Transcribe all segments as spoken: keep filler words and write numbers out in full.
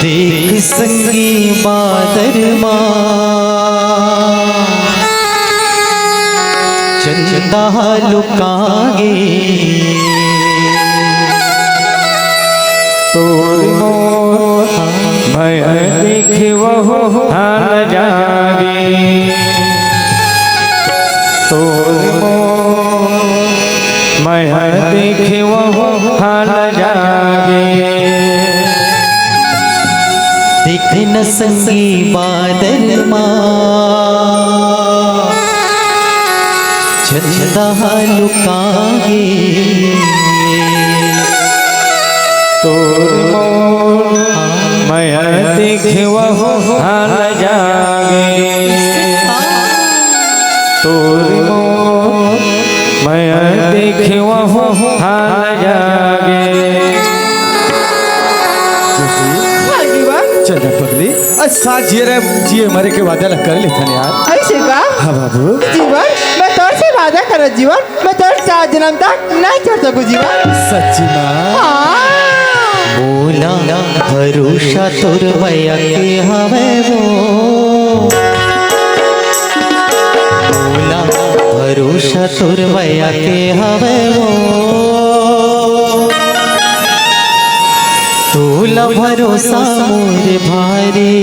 एक संगी बादर मा चंदा लुकागे। तोर मोर मैं देखवहु हाल जागे। तोर मोर मैं देखवहु हाल जागे। देख न संगी बादर मा चंदा लुकागे। तोर मोर मैं देखवहु हाल जागे। तोर मोर मैं देखवहु हाल जागे। हाँ जीवन। चल जा पगली, आज साथ जिए रहे, जिए मरे के वादा ला कर लेथन यार। ऐसे का? हाँ बाबू। जीवन, मैं तोर से वादा करत जीवन, मैं तोर सात जन्म तक नहीं छोड़ सकूं जीवन। सच्ची माँ? हाँ। मोला भरोसा तोर मया के हवे वो। मोला भरोसा तोर मया के हवे वो। तोला भरोसा मोर भारी।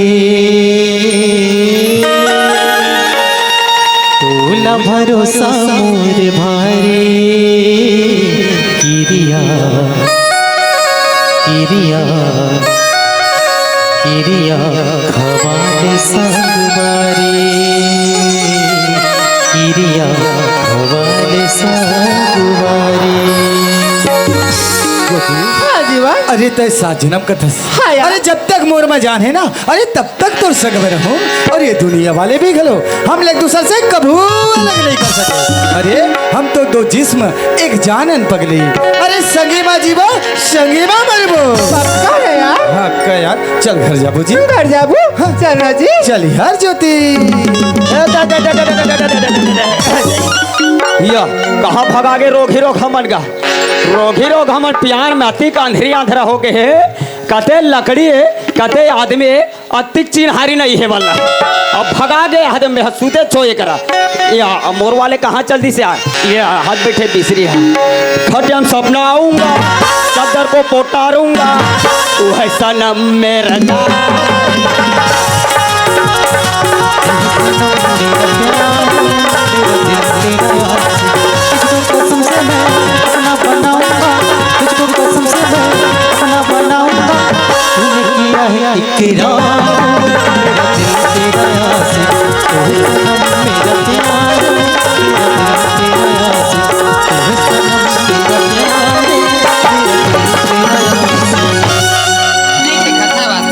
तोला भरोसा मोर भारी। किरिया, किरिया, किरिया खवाले संगवारी। किरिया खवाले संगवारी। हाँ जीवन। अरे तय सात जन्म का थस। हाँ यार। अरे जब तक मोर में जान है ना, अरे तब तक तोर संग में रहूं। और ये दुनिया वाले भी घलो हमला एक दूसर से कभू अलग नहीं कर सके। अरे हम तो दो जिस्म एक जान अन पगली। अरे संगी मा जीबो, संगी मा मरबो। पक्का है यार। हाँ, पक्का यार। चल घर जाबो जी। घर जाबो? हाँ। चल ना जी। चल यार ज्योति। या, कहाँ भगा गे रोगही रोग हमन का? रोगही रोग हमन पियान में अतिक अंधेरी अंधेरा हो गे हे। कते लकड़ी हे, कते आदमी हे, अतिक चिन्हारी नहीं हे वाला। अब भगा गे हद में सूते चो एकरा। या मोर वाले कहाँ चल दिस यार? ये हाथ बैठे बिसरी है। खटिया में सपना आऊंगा, चादर को पोटारूंगा, तू है सनम मेरा जान। कसम से मैं अपना बनाऊंगा, तुझको कसम से मैं अपना बनाऊंगा। तूने किया है इकरार, मेरा दिल तेरा आशिक, तू है सनम मेरा प्यार, मेरा दिल तेरा आशिक, तू है सनम मेरा प्यार, मेरा दिल तेरा आशिक। नहीं देखत है बस।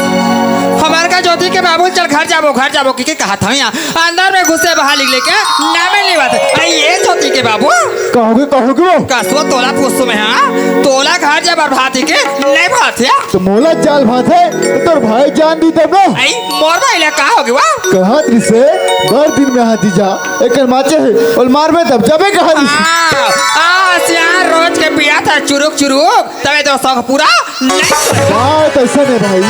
हमार का ज्योति के बाबू चल घर जाबो, घर जाबो, की, की कहत हव यहाँ? अंदर में घुसे बाहर निकले के नामे नहीं बात। अरे ये ज्योति के बाबू। कहोगे, कहोगे वो? कसो तोला पूछूं मैं, हाँ? तोला घर जाबर भात ही के नहीं भात है? तो मोला जाल भात है, तो तोर भाई जान दी तब ना। आई मोर भाई ला का होगे वो? कहत रिसे, बर दिन में हाथी जा, एकर माचे है, ओल मारबे तब जाबे कहत रिसे। आ, आ, सियार रोज के पिया था चुरुक चुरुक। तबे तो शौक पूरा नहीं होय। बात अइसन हे भाई,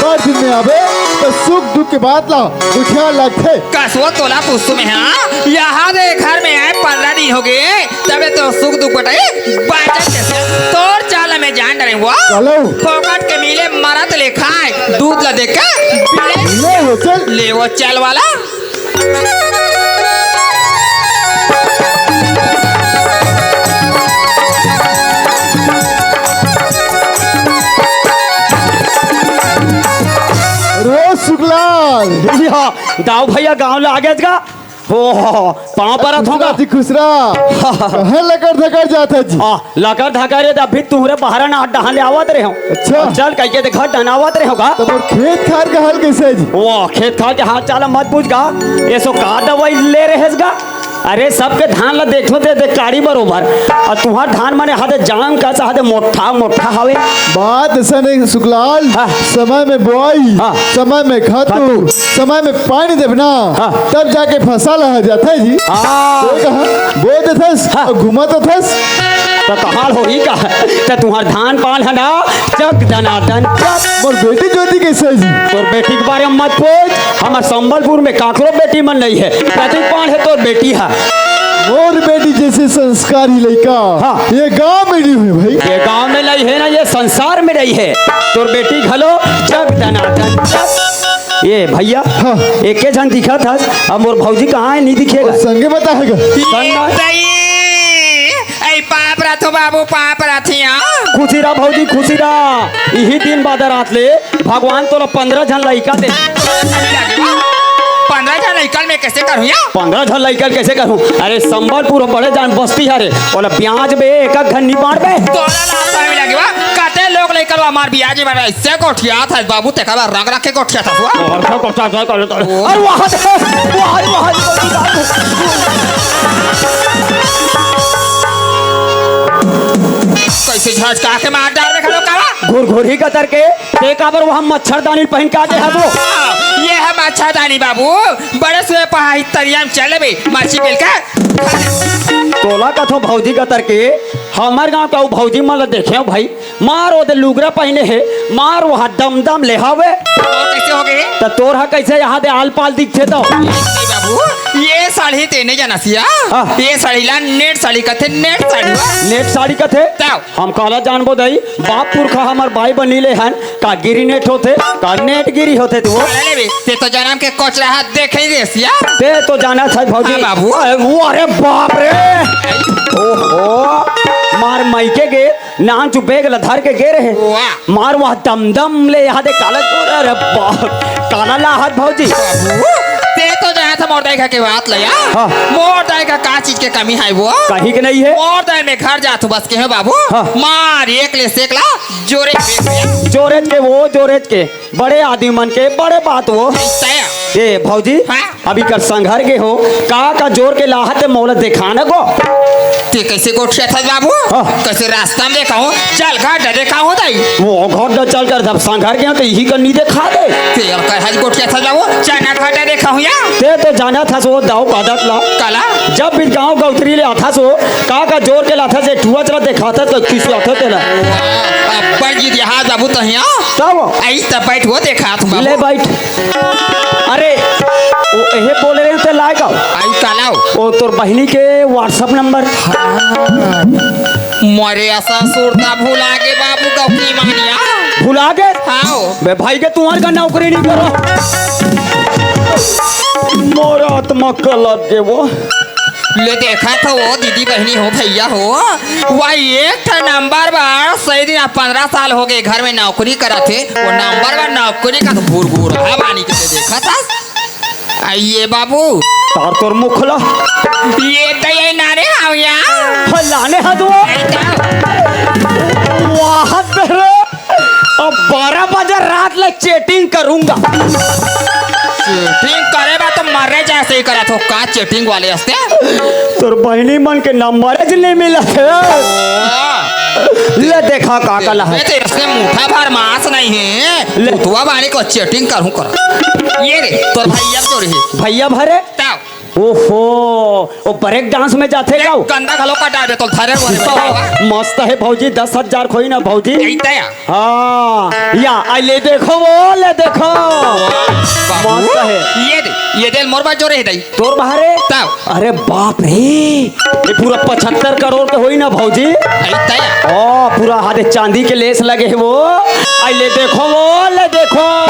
बर दिन में आबे त सुख दुख के बात ला गोठिया लागथे। कसो तोला पूछूं मैं, हाँ? यहाँ दे घर में आए पंद्रह दिन हो गए, तबे तो सुख दुख बटाई बाजत जैसे तोर चाल में जान डरे हुआ। चलो। फोकट के मिले मरत ले खाए, दूध ला देख के बिले। ले वो चल। ले वो चल वाला। रो सुखलाल। भैया, दाऊ भैया गांव ला आगेच गा। हो, हो, हो, पाँव परत हों गा। खुसरा जी, खुसरा। कहाँ लकर धकर जात हे जी? आ, लकर धकर ये अभी तुहरे बहरा ना डहान ले आवत रहे हों। अच्छा। चल, कहिके देखा, डहान आवत रहे हों गा। तो मोर खेत खार के हाल कैसे हे जी? वो खेत खार के हाल चाल मत पूछ गा। ये सो का दवाई ले रहे गा? अरे, सबके धान ला देखो ते, ते काड़ी बरोबर। अउ तुहार धान माने हाथे जाम कस हाथे मोट्ठा, मोट्ठा हवे। बात अइसन हे सुखलाल, हाँ। समय में बोआई, हाँ। समय में खातू, खातू। समय में पानी देबे ना, हाँ। तब जाके फसल ह जाथे जी। हाँ। तो कहा, बोए देथस, हाँ। अउ घुमा देथस। त कहाल होही का? त तुंहर धान पान ह ना, चक दनादन चक। मोर बेटी ज्योति कइसे हे जी? तोर बेटी के बारे म मत पूछ, हमर संबलपुर म काकरो बेटी मन नइ हे, प्रदीप पान हे तोर बेटी ह। मोर बेटी जइसे संस्कारी लइका हाँ। ये गांव म नइ हे भाई। ये गांव म नइ हे ना, ये संसार म नइ हे। तोर बेटी घलो चक दनादन चक। ए भइया, हाँ। एके झन दिखत हस, अब मोर भौजी कहाँ हे, नइ दिखे गा? संगे बताएगा। संग- ए दई, ए पाप रथो बाबू, पाप रथिया। खुशी रह भौजी, खुशी रह। इही दिन बादर आत ले भगवान तोला पंद्रह झन लइका दे। पंद्रह झन लइका ल मैं कइसे करहूँ या? पंद्रह झन लइका ल कइसे करहूँ? अरे संबलपुर बड़े जान बस्ती हरे, ओला ब्याज बे एक एक झन नइ बांटबे। तोला लाज शरम नइ लगे वा? कते लोग लइका ल हमार ब्याज बे अइसे गोठियात हस बाबू, तेकर बर रंग रख के गोठियात हस वा। और का गोठियात हस, कर, कर। ओ। अरे वाह, वाह, वाह, वाह। कइसे झटका के मार डार दे घलो काला। घुरघुरी कतर के, ते काबर वहाँ मच्छरदानी पहिन के आगे हस वो? हाँ, ये हे मच्छरदानी बाबू, बड़े सुए पहाही तरिया म चल बे, मच्छी मिल के। तोला कथो भौजी कतर के, हमर गांव के अउ भौजी मन ल देखे हंव भाई, मार ओदे लुगरा पहिने हे, मार वहाँ दमदम ले हवे। वो कइसे हो गे? त तोर ह कइसे यहाँ दे आल पाल दिखथे तो? ए बाबू, ये साड़ी ते नइ जानस या? हाँ। ये साड़ी ला नेट साड़ी कथे, नेट साड़ी वा। नेट साड़ी कथे? तब। हम काला जानबो दई, बाप पुरखा हमर बाई बनी ले हन, का गिरी नेट होथे, का नेट गिरी होथे तू? अरे बे, ते तो जनम के कोचरा हाथ देखे ही रेस या। ते तो जानत हस भौजी। हाँ बाबू। अरे, वो, अरे बाप रे। ओहो, मार मायके गे, नान चु बैग ल धर के गे रहे। वाह। मार वहाँ दमदम ले यहाँ दे काला जोर, अरे बाप, काला लाहत भौजी। बाबू, ते तो जानत हस मोर दाई के बात ल या। हाँ। मोर दाई के का चीज के कमी हे वो? कहीं के नइ हे। मोर दाई मैं घर जाथों बस केहेंव बाबू। हाँ। मार एक ले सेक ला, जोरे के बेच या। जोरेच के वो, जोरेच के। बड़े आदमी मन के बड़े बात वो। तय। ए भौजी, हाँ? अभी कर संघर गे हों, का का जोर के लाहत हे मोला देखा न गो। ते कइसे गोठियाथस बाबू? हाँ। कइसे रास्ता म देखाहूँ, चल घर डे देखाहूँ दई। वो घर डे चल कर जब संघर गे हों त इही कर नइ देखा दे। ते अउ कइसे गोठियाथस बाबू, चना घर डे देखाहूँ या। ते तो जानत हस वो दाऊ बादत ला। काला? जब भी गांव गौतरी ले आथस वो, का का जोर के लाथस, ए ठुआ चला देखाथस, त किसे आथे तेला। वाह, अब्बड़ गिरिहा बाबू तहिया। तब? अई त बइठ वो देखात हूँ बाबू। ले बइठ। अरे, वो एहे बोले रहे ते लाए का? अई काला हो? वो तोर बहिनी के WhatsApp नंबर। हाँ। मोरे असा सुरता भुला गे बाबू गौकी मानिया। भुला गे? हाँ। बे भाई के तुंहर का नौकरी नइ करो। मोर आत्मा कलप गे वो। ले देखत हो वो दीदी बहिनी हो भइया हो, वही एक ठा नंबर बर सही दिन अब पंद्रह साल हो गे घर में नौकरी करत हे, वो नंबर बर नौकरी का तो भूर भूर हा बानी के देखत हस। अई ये बाबू। तार तोर मुखला। ये दई नाने हव या। हाँ, लाने हस वो। वाह तेरे। अब बारह बजे रात ले chatting करूंगा। Chatting करे बर तो मरे जइसे ही करत हो, का chatting वाले हंसते? तोर बहिनी मन के नंबर ज नइ मिलत हे। ले देखा का कला हे। ते इसने मुठा भर मांस नइ हे। ले। उतवा बानी को chatting करूं कर। ये रे, तोर भइया जोरे हे। भइया भरे? तब। ओहो, वो break dance में जाथे का? गंदा घलो का डाल दे तो धरे वाले। मस्त हे भौजी, दस हजार खोई ना भौजी। यही तय। हाँ, या, अई ले देखो वो, ले देखो। बाबू, मस्त हे। ये दे, ये दे मोर बर जोरे हे दई। तोर बर हे? तब। अरे बाप रे, ये पूरा पचहत्तर करोड़ के होई ना भौजी? अई तय। ओ, पूरा हाथे चांदी के lace लगे हे वो। अई ले देखो वो, ले देखो।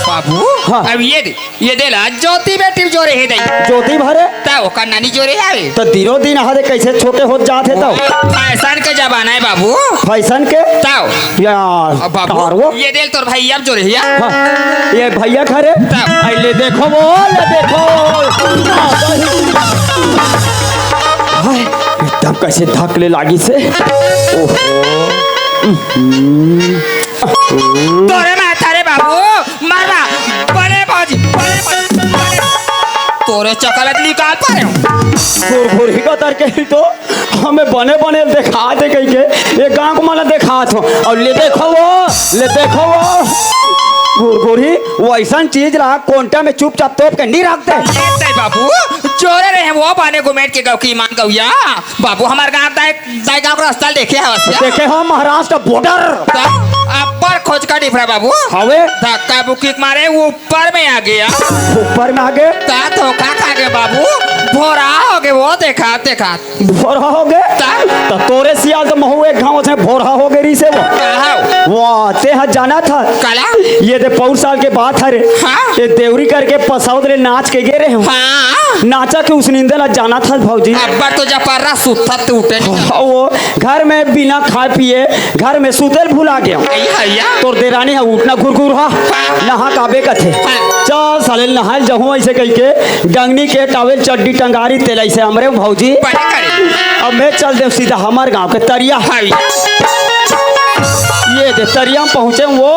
बाबू, हाँ। अब ये दे, ये दे ला, ज्योति बेटी जोरे हे दई। ज्योति भरे? त ओकर नानी जोरे आवे। त दिनों दिन हाथे कइसे छोटे होत जात हे त? Fashion के जमाना हे बाबू। Fashion के? तब। यार, अब बाबू, तार वो? ये दे तोर भइया जोरे हे या। हाँ, ये भइया खरे? तब। अई ले देखो वो, ले देखो। हाय, एकदम कइसे धक ले लागिस हे। ओहो। हम्म। तोरे माथा रे बाबू, मारवा, बने बाजी, बने बाजी, बने। तोरे चकलत निकाल पारे हूँ। घुरघुरी कतर के ही तो हमें बने बने देखा दे कही के, ये गांव को मन ला देखात हो। अउ ले देखो वो, ले देखो वो। गुरगुरी, वइसन चीज ला कोंटा में चुपचाप तोप के नी रख दे। ए, तई बाबू, चोरे रहे वो बाने गुमेट के गौ की ईमान गौया। बाबू, हमार गाँव दाई, दाई गाँव के रास्ता ल देखे हवस या? देखे हो महाराष्ट्र बॉर्डर। त अब्बड़ खोचका डिफरा बाबू। हवे। धक्का बुक्की के मारे ऊपर में आ गया। ऊपर में आ गए। त धोखा खा गए बाबू। भोरा हो गए वो देखा, देखा। भोरा हो गए? त? त तोरे सियाल त महू एक घाव से भोरा हो गए रही से वो। कहाँ? वो ते ह जाना था। काला? ये दे पौर साल के बात हरे। हाँ? ये देवरी करके पसौद ले नाच के गे रहे हो। हाँ? नाचा के उस निंदे ला जाना था भौजी। अब्बड़ तो जपारा सुत्था टूटे। हाँ, वो घर में बिना खाए पिए घर में सुतल भुला गया। अइया, अइया। तोर देरानी ह उठना घुरघुर हा। हाँ। नहा काबे कथे। हाँ। चल साले नहाल जहूँ ऐसे कह के डंगनी के टावेल चड्डी टंगारी तेल ऐसे हमरे भौजी। बड़े करे। अब मैं चल देव सीधा हमार गाँव के तरिया। हाँ। ये दे तरिया में पहुँचे वो,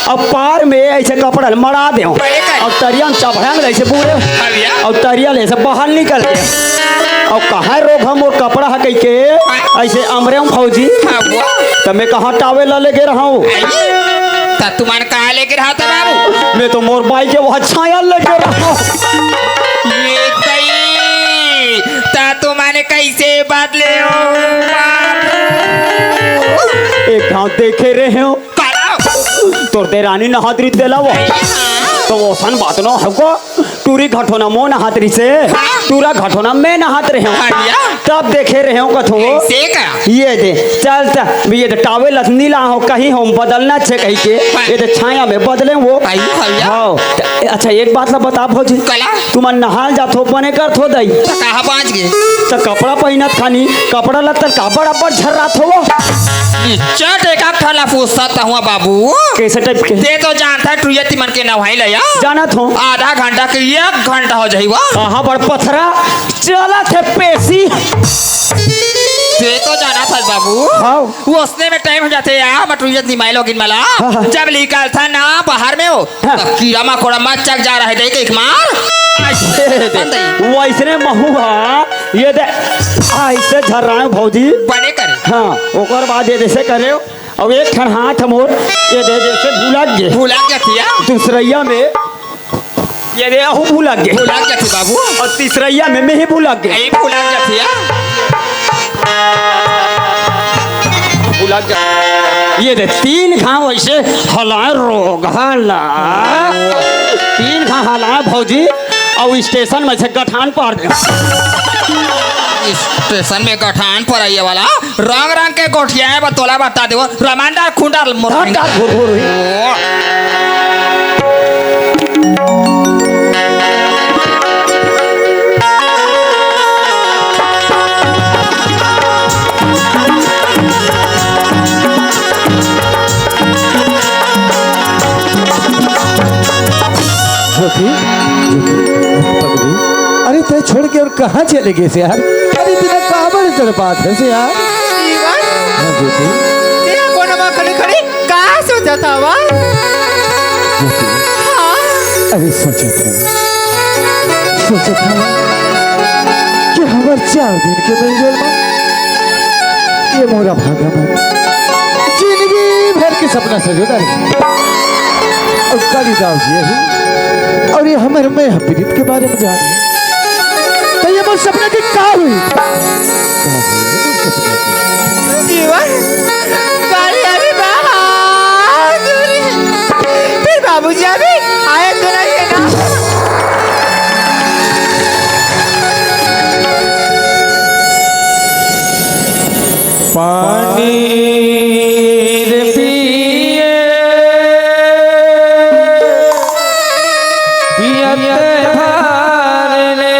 अब पार में ऐसे कपड़ा ल मड़ा देव। बड़े करे। अब तरिया में चबड़ंग ऐसे बूढ़े। हाँ भैया। अब तरिया ले से बाहर निकल गए। अब कहाँ रोग हम और कपड़ा ह कह के ऐसे अमरे हम फौजी। हाँ, वो। त मैं कहाँ टावेल ला लेके रहा हूँ? आई। त तुमन कहाँ लेके रहा था बाबू? मैं तो मोर बाई के वहाँ छाया लेके रहा हूँ। ये तई, त तुमन कैसे बदले हो बाबू? एक घाव देखे रहे हो। काला? तोर देरानी नहात रही तेला वो। आई हाँ। तो ओसन बात न होगा। टूरी घटोना मो नहात रही से, हाँ। टूरा घटोना मैं नहात रहे हूँ। हाँ भैया। तब देखे रहे हूँ कथो। ऐसे का? ये दे, चल त, ये दे टावेल अस नीला हो, कहीं हम बदलना छे कहीं के, हाँ। ये दे छाया में बदले वो। आई भैया। हाँ। त-, अच्छा, एक बात ला बता भौजी। कला? तुमन नहाल जात हो, बने करत हो दई। त कहाँ बाँच गए? त कपड़ा पहिनत खानी, कपड़ा लत्तर का बड़ा बड़ झर्रात हो वो। चट एक आध ठन ला पूछत हुआ बाबू। कैसे टाइप के? ते तो जानता है टुरिया तिमन के नवाई लया। जानत हो। आधा घंटा के एक घंटा हो जाई वो। कहाँ बड़ पथरा चलत हे पेशी। ते तो जानत हस बाबू। हाँ। वो उसने में टाइम हो जाथे यार, मटुरिया निमाई लोगिन मला। हाँ, हाँ। जब निकलथा ना बाहर में हो, हाँ। तब कीड़ा मकोड़ा मत चक जा रहे, देख एक मार। ऐसे बंद है। वैसने महुआ, ये दे, ऐसे झर्राए भौजी। बने करे। हाँ, ओकर बाद ये जैसे करे। अब एक ठन हाथ मोर, ये दे, जैसे भुलक गे। भुलक जाती है। दूसरैया में, ये दे, अहू भुलक गे। भुलक जाती बाबू। और तीसरैया में, मैं ही भुलक गे। यही भुलक जाती है। भुलक जा। ये दे, तीन घाव ऐसे हलाए रोग हला। तीन घाव हलाए भौजी, और स्टेशन में से गठान पर दे। स्टेशन में गठान पर आइए वाला। रंग रंग के गोठिया हे, बा तोला बता देवो, रमांडा खुंडा मोर डांडा घुरघुर हुई। ओ। ज्योति, ज्योति, पगली, अरे तय छोड़ के और कहाँ चले गए से यार? अरे बिना काबर तड़पात है से यार। जीवन? हाँ, ज्योति। तेरा कोना मा खड़ी खड़ी का सोचत हवा? ज्योति। हाँ? अरे सोचत हवा। सोचत हवा कि हमर चार दिन के मिलजुल मा ये मोरा भागा मा जिंदगी भर के सपना सजोदा रही। और कालिदास जी है। और ये हमर मैं पीड़ित के बारे में जाने। तो ये मोर सपना की का हुई? जीवन, काली अभी बहादुरी। फिर बाबूजी अभी आए तो नहीं है ना? पानी पिए पियत भर ले।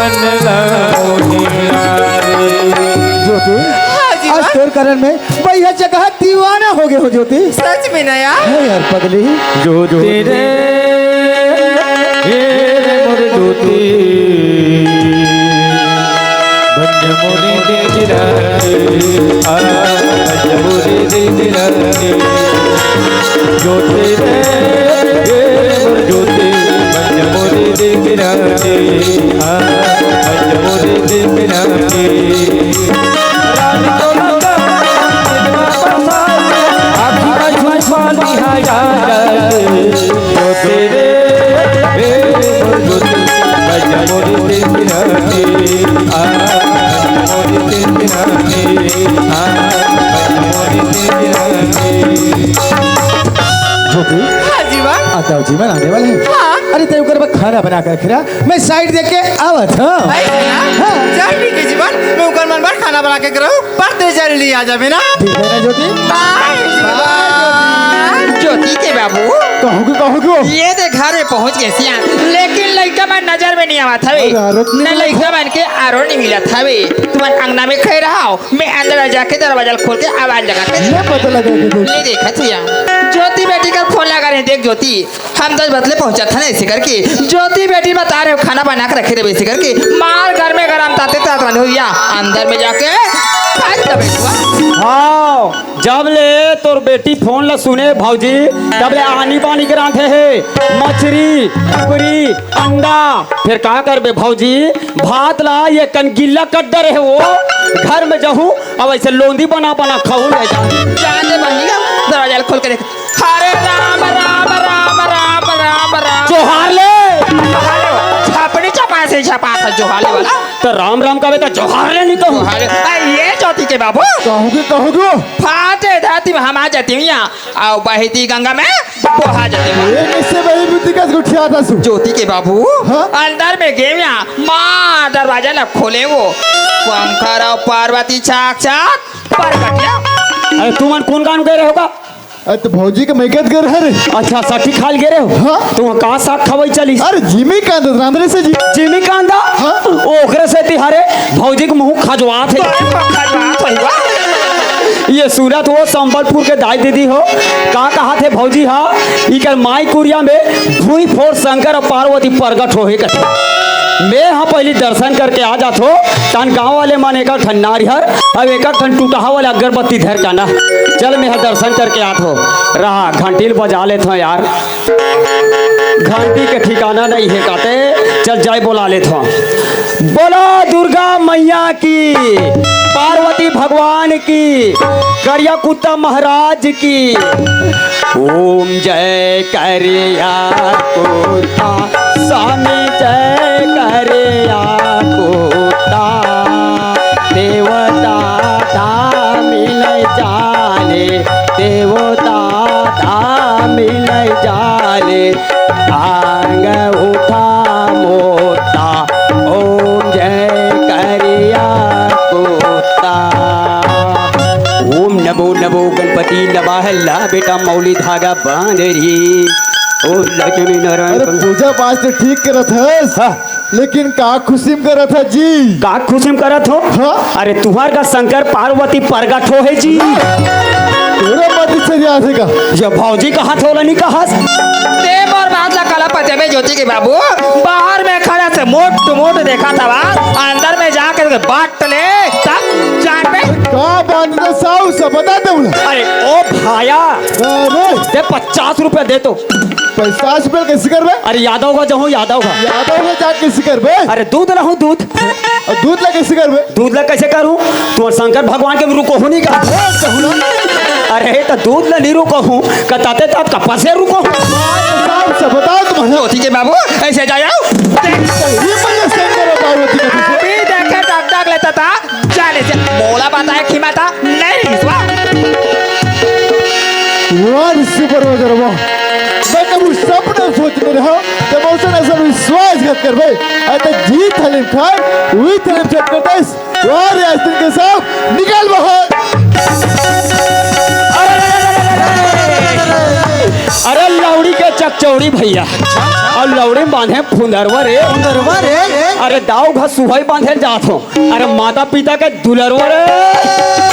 ज्योति, हाँ जी, आज हाँ। तोर कारण में भैया जगह दीवाना हो गए हो ज्योति। सच में ना यार? हाँ यार पगली। ज्योति रे, हे रे मोर ज्योति, बन जा मोरी दिल की रानी, आ, बन जा मोरी दिल की रानी। ज्योति रे, हे मोर ज्योति, बन जा मोरी दिल की रानी, आ, बन जा मोरी दिल की रानी। रानी तो लगा, आँखी का झुलसा निहारा, ज्योति रे, हे मोर ज्योति, बन जा मोरी दिल की रानी, आ, बन जा मोरी दिल की रानी, आ, बन जा मोरी दिल की रानी। ज्योति, हाँ जी, वाह। आ, दाऊ जी मन आने वाले हैं। हाँ। अरे, तय कर खाना बना कर खिला, मैं साइड देख के आवत हूँ। भाई, है ना? हाँ। चल, ठीक है जीवन, मैं उकर मन बर खाना बना के रहूँ, पर तय जल्दी आ जाबे ना। ठीक है ना, ज्योति? बाय, जीवन। ज्योति के बाबू। कहूँ के, कहूँ के? ये दे घर में पहुँच गए सियान, लेकिन लइका मन नजर में नहीं आवत हवे। अरे, आरोप नहीं न मिलत लइका हवे। मन के आरो नहीं मिलत हवे। तुमन अंगना में खड़े रहो, मैं अंदर जाके दरवाजा खोल के आवाज लगा के ये पता लगा के देख। ले देखा सियान, ज्योति बेटी का फोन लगा रहे, देख ज्योति। हम दस बदले पहुंचा था ना, ऐसे करके ज्योति बेटी बता रहे हो, खाना बना के रखे रहे, ऐसे करके मार घर में गरम ताते तात रहे हो या अंदर में जाके खा ले बेटवा। हाँ, जब ले तोर बेटी फोन ला सुने भौजी, तब ले आनी बानी के रांधे हे, मछरी, कुकरी, अंडा। फिर का करबे भौजी, भात ला ये कन गिल्ला कर डरे हे वो, घर में जहूँ अब ऐसे लोंदी बना बना खाऊ ले जा। जाने बहिनी, दरवाजा खोल के देख। हरे राम, राम, राम, राम, राम, राम। जोहार ले। जोहार ले। छापनी चपा से छपा था जोहार ले वाला। तो राम राम कहबे तो जोहार ले नहीं कहूँ। जोहार ले। आ, ये ज्योति के बाबू। कहूँ के, कहूँ के? फाटे धरती में हम आ जाती हूँ यहाँ। आओ बहती गंगा में बोहा जाती हूँ। ये किससे बही बुद्धि का गुठिया था सु? ज्योति के बाबू। हाँ? अंदर में गए यहाँ। माँ दरवाजा न खोले वो। शंकर और पार्वती साक्षात प्रकट या। अरे तुमन कौन गान गे रहे होगा? अरे तो भौजी के मैकत गे रहे रे। अच्छा, साठी खाल गे रहे हो? हाँ। तो वहाँ कहाँ साग खवाई चली? अरे जिमी कांदा रांधरे से जी। जिमी कांदा? हाँ। ओकरे से तिहारे भौजी के मुँह खजवात है। खजवात है बा। ये सुनत हो संबलपुर के दाई दीदी हो, का कहा थे भौजी हा? इकर माई कुरिया में भूई फोर शंकर और पार्वती प्रगट हो हे कथे। मैं हा पहली दर्शन करके आ जात हो, तन गाँव वाले मन एक ठन नारियर अब एक ठन टूटहा वाला अगरबत्ती धर के आना। चल, मैं हा दर्शन करके आत हो। रहा, घंटी ल बजा लेत हो यार, घंटी के ठिकाना नहीं है काते। चल, जय बोला लेत हो। बोला दुर्गा मैया की, पार्वती भगवान की, करिया कुत्ता महाराज की। ओम जय करिया कुत्ता, स्वामी जय करिया कुत्ता। देवता धाम मिले जाले, देवता धाम मिले जाले। आंग उठा मोटा, ओम जय करिया कुत्ता। ओम नमो नमो गणपति नमः। ला बेटा मौली धागा बांध री। ओम लक्ष्मी नारायण अरे, पूजा पाठ तो ठीक करत हस। हाँ। लेकिन का खुशी में करत है जी? का खुशी में करत हो? हाँ? अरे, तुहार का शंकर पार्वती प्रगट हो है जी। तेरे मत से याद है का? ये भौजी कहा थोला नहीं कहा। ते मोर बात ला काला पते में ज्योति के बाबू, बाहर में खड़ा से मोट मोट देखा था बा, अंदर में जाके बाट ले, तब जान में। का बात ना साऊ से बता दे उन्हें। अरे, ओ भाया, अरे। दे पचास रुपया दे तो। पचास रुपया कैसे करबे? अरे, यादव का जहूँ, यादव का। यादव में जाके कैसे करबे? अरे, दूध रहूँ, दूध। और दूध ला कैसे करबे? दूध ला कैसे करूँ? तू शंकर भगवान के रुको हो नहीं का? ए, कहूँ ना। अरे, तो दूध ला नहीं रुको हूँ, कताते तो कपा से रुको हूँ। साहब से बताओ तुम्हारे। ज्योति के बाबू, ऐसे जाओ। देख, ये मत शंकर और पार्वती का दूसरा। अभी देखे, टक टक लेता था, जाने से मोला बताए खिमा था, नहीं रिश्वा। वाह, supervisor, वाह। मैं कभी सपना सोच नहीं रहा, तो मौसम ऐसा विश्वासघात करबे। अरे, तो जी थाली खाए, वही थाली check करता है। वाह रे, आज दिन के साथ निकल बाहर। अरे, अरे, लौड़ी के चक्कर चौड़ी भैया, अउ लौड़ी बांधे फुंदरवा रे। फुंदरवा रे। अरे दाऊ घर सुहाई बांधे जात हो। अरे माता पिता के दुलरवा रे।